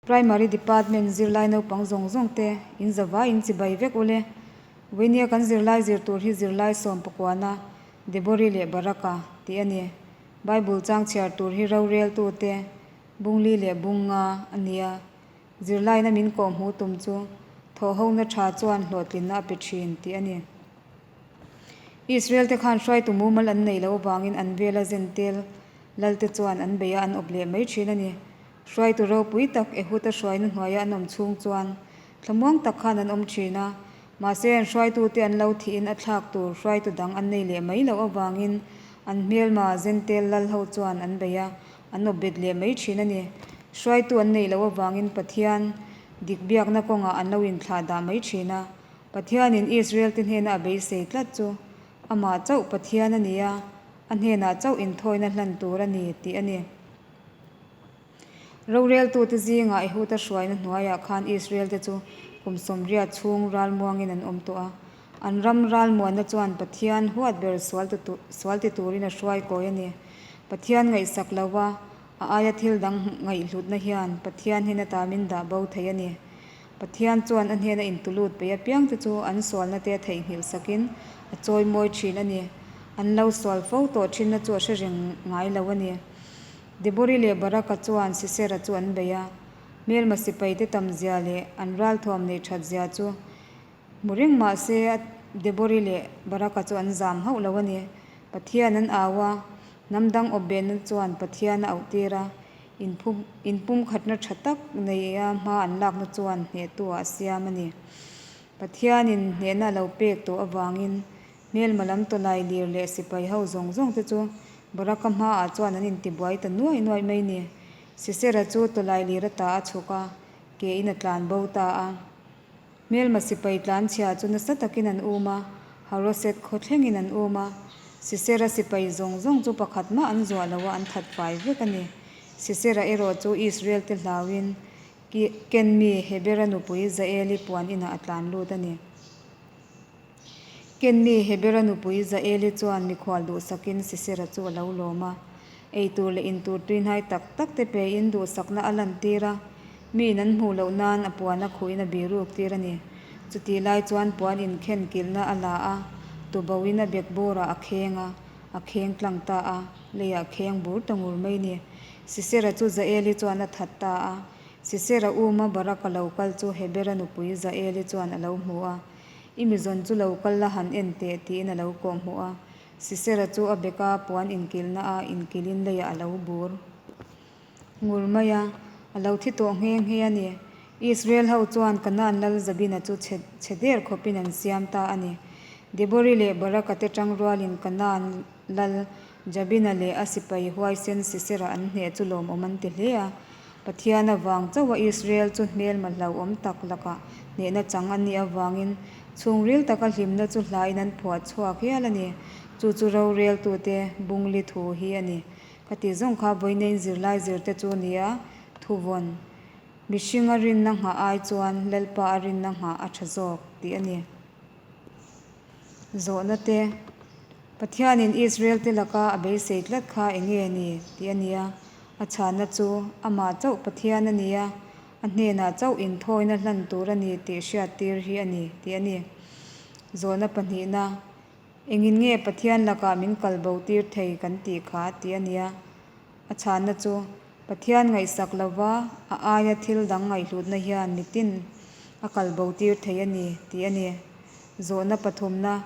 Primary Department zirlai naupang zawng zawng te in zavai in chibai vek ule. Vawinia kan zirlai zir tur hi zirlai sawm pakuana Debori leh Baraka tih a ni. Bible chang chhiar tur hi roreltu te Bungli leh Bungnga a nia. Zirlaina min kawhhmuh tum chu thawhhona tha chuan hlawhtlinna a pe thin tih a ni. Israel te khan hruaitu mumal an neih loh avangin an vela zentel lalte chuan an bei a an awp leh mai thin a ni. Hruaitu ropui tak Ehud-a hruaina hnuaia an awm chhung chuan thlamuang tak khan an awm thin a, mahse an hruaitute an lo thihin a thlak tur hruaitu dang an nei leh mai loh avangin an hmelma Zentel lal ho chuan an bei a, an awp bet leh mai thin a ni. Hruaitu an neih loh avangin Pathian dik biakna kawngah an lo inthlah dah mai thin a, Pathianin Israel-te hnena a beisei tlat chu amah chauh Pathian a ni a, a hnenah chauh inthawina hlan tur a ni tih a ni. Roreltute zingah Ehuda hruaina hnuaiah khan Israel-te chu kum sawmriat chhung ralmuangin an awm tawh a. An ram ralmuanna chuan Pathian huat ber sual ti turin a hruai kawi a ni. Pathian ngaihsak lova a aia thil dang ngaihhlutna hian Pathian hnena ta min dah bo thei a ni. Pathian chuan a hnena intulut peih apiangte chu an sualnate a theihnghilh sakin a chawimawi thin a ni. An lo sual fo tawh thinna chu a hre reng ngai lo a ni. Debori leh Baraka chuan Sisera chu an bei a, hmelma sipaite tam zia leh an ralthuam neih that zia chu hmu reng mah se Debori leh Baraka chu an zam hauh lo a ni. Pathian an au a, hnam dang awp behna chuan Pathian a auhtir a, inpumkhatna tha tak neia hma an lakna chuan hnehtu-ah a siam a ni. Pathianin hnehna a lo pek tawh avangin Hmelma lam tawlai lir leh sipai ho zawng zawng te chu Baraka hmaah chuan an intibuai ta nuaih nuaih mai ni. Sisera chu tawlai lir ata a chhuk a, ke in a tlan bo ta a. Hmelma sipai tlan chhia chu nasa takin an um a, Haroset khaw thlengin an um a. Sisera sipai zawng zawng chu pakhat mah an zuah lo a, an that fai vek a ni. Sisera erawh chu Israel te hlauin Ken mi Hebera nupui Jaeli puan inah a tlan lut a ni. Kenmi Hebera nupui Jaeli chuan mikhual duhsakin Sisera chu a lo lawm a. Eitur leh intur tuihnai tak tak te pein duhsakna a lantir a, miin an hmuh loh nan a puan a khuhin a biruk tir a ni. Chutih lai chuan puan inkhen kilhna a la a, tuboin a bekbawrah a kheng a, a kheng tlang ta a, leiah kheng bur ta ngur mai ni. Sisera chu Jaeli chuan a that ta a. Sisera uma Baraka lo kal chu Hebera nupui Jaeli chuan a lo hmu a. I mizawn chu lo kal la han en teh tiin a lo kawh hmuh a. Sisera chu a beka puan inkilna a inkilin leiah a lo bur ngur mai a, a lo thi tawh nghe nghe a ni. Israel ho chuan Kanaan lal Jabina chu chhe chhe der khawpin an siam ta a ni. Debori leh Baraka te tangrualin Kanaan lal Jabina leh a sipai huaisen Sisera an hneh chu lawmawm an ti hle a. Pathian avang chauha Israel chu hmelma hlauhawm tak lakah hnehna chang a nih avangin chhungril taka hlimna chu hlain an phuah chhuak hial a ni. Chu chu roreltute bungli thu hi a ni. Ka tih zawng kha vawinein zirlai zirte chu ni a, thuvawn, Mihringa rinna nghah ai chuan Lalpa a rinna nghah a tha zawk tih a ni. Zawhna te, Pathianin Israel-te laka a beisei tlat kha eng nge ni tih a ni a. A chhanna chu amah chauh Pathian a ni a, a hnenah chauh inthawina hlan tur a ni tih hriattir hi a ni tih a ni. Zawhna pahnihna, Engin nge Pathian lakah min kal bo tir thei kan tih kha tih a ni a. A chhanna chu Pathian ngaihsak lova a aia thil dang ngaihhlutna hian mitin a kal bo tir thei a ni tih a ni. Zawhna pathumna,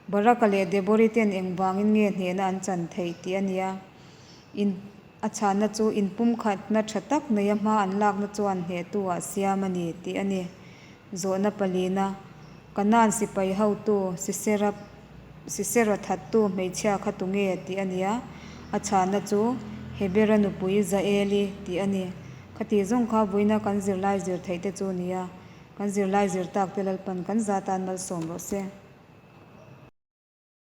Baraka leh Debori ten engvangin nge hnehna an chan theih tih a ni a. In a chhanna chu inpumkhatna tha tak neia hma an lakna chuan hnehtu ah siam a ni tih a ni. Zawhna palina, Kanaan sipai hotu Sisera Sisera thattu hmeichhia kha tunge tih a ni a. A chhanna chu Hebera nupui Jaeli tih a ni. Khati zawng kha vawiina kan zirlai zir theih te chu a ni a. Kan zirlai zir tak te Lalpan kan za tan malsawm rawh se.